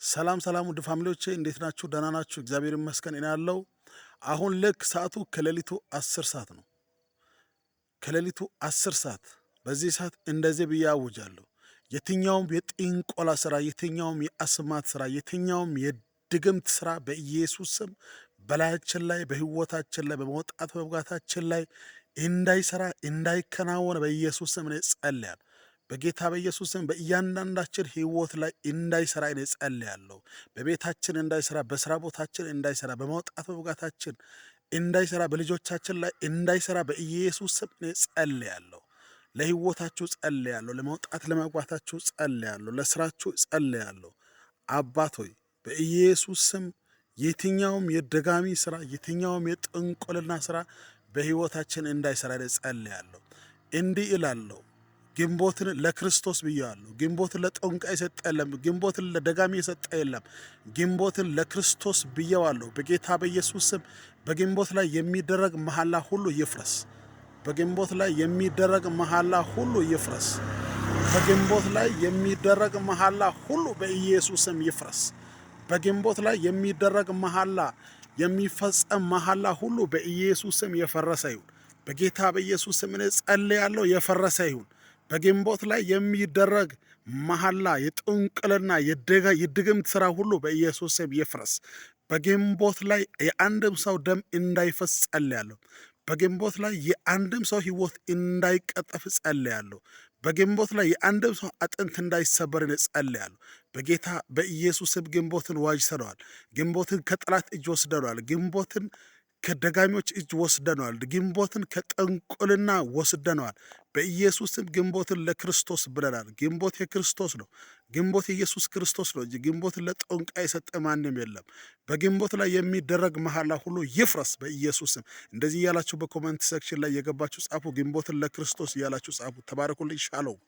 ሰላም ሰላም፣ ውድ family ዎቼ እንዴት ናችሁ? ደህና ናችሁ? እግዚአብሔር ይመስገን እኔ ያለው አሁን ልክ ሰዓቱ ከሌሊቱ 10 ሰዓት ነው። ከሌሊቱ 10 ሰዓት፣ በዚህ ሰዓት እንደዚህ ብዬ አውጃለሁ። የትኛውም የጥንቆላ ስራ፣ የትኛውም የአስማት ስራ፣ የትኛውም የድግምት ስራ በኢየሱስ ስም በላያችን ላይ፣ በህይወታችን ላይ፣ በመውጣት በመግባታችን ላይ እንዳይሰራ፣ እንዳይከናወን በኢየሱስ ስም እኔ ጸልያለሁ። በጌታ በኢየሱስ ስም በእያንዳንዳችን ህይወት ላይ እንዳይሰራ እኔ ጸልያለሁ። በቤታችን እንዳይሰራ፣ በስራ ቦታችን እንዳይሰራ፣ በመውጣት በመግባታችን እንዳይሰራ፣ በልጆቻችን ላይ እንዳይሰራ በኢየሱስ ስም እኔ ጸልያለሁ። ለህይወታችሁ ጸልያለሁ። ለመውጣት ለመግባታችሁ ጸልያለሁ። ለስራችሁ ጸልያለሁ። አባት ሆይ፣ በኢየሱስ ስም የትኛውም የደጋሚ ስራ፣ የትኛውም የጥንቆልና ስራ በህይወታችን እንዳይሰራ እኔ ጸልያለሁ። እንዲህ እላለሁ፣ ግንቦትን ለክርስቶስ ብያለሁ። ግንቦትን ለጠንቋይ የሰጠ የለም። ግንቦትን ለደጋሚ የሰጠ የለም። ግንቦትን ለክርስቶስ ብየዋለሁ። በጌታ በኢየሱስ ስም በግንቦት ላይ የሚደረግ መሐላ ሁሉ ይፍረስ። በግንቦት ላይ የሚደረግ መሐላ ሁሉ ይፍረስ። በግንቦት ላይ የሚደረግ መሐላ ሁሉ በኢየሱስ ስም ይፍረስ። በግንቦት ላይ የሚደረግ መሐላ፣ የሚፈጸም መሐላ ሁሉ በኢየሱስ ስም የፈረሰ ይሁን። በጌታ በኢየሱስ ስም እኔ ጸልያለሁ፣ የፈረሰ ይሁን። በግንቦት ላይ የሚደረግ መሐላ፣ የጥንቁልና፣ የድግምት ስራ ሁሉ በኢየሱስ ስም ይፍረስ። በግንቦት ላይ የአንድም ሰው ደም እንዳይፈስ ጸልያለሁ። በግንቦት ላይ የአንድም ሰው ሕይወት እንዳይቀጠፍ ጸልያለሁ። በግንቦት ላይ የአንድም ሰው አጥንት እንዳይሰበር ጸልያለሁ። በጌታ በኢየሱስ ስም ግንቦትን ዋጅተነዋል። ግንቦትን ከጠላት እጅ ወስደነዋል። ግንቦትን ከደጋሚዎች እጅ ወስደነዋል። ግንቦትን ከጥንቁልና ወስደነዋል። በኢየሱስ ስም ግንቦትን ለክርስቶስ ብለናል። ግንቦት የክርስቶስ ነው። ግንቦት የኢየሱስ ክርስቶስ ነው እንጂ ግንቦትን ለጠንቋይ የሰጠ ማንም የለም። በግንቦት ላይ የሚደረግ መሐላ ሁሉ ይፍረስ በኢየሱስ ስም። እንደዚህ እያላችሁ በ comment section ላይ የገባችሁ ጻፉ። ግንቦትን ለክርስቶስ እያላችሁ ጻፉ። ተባረኩልኝ። ሻሎም።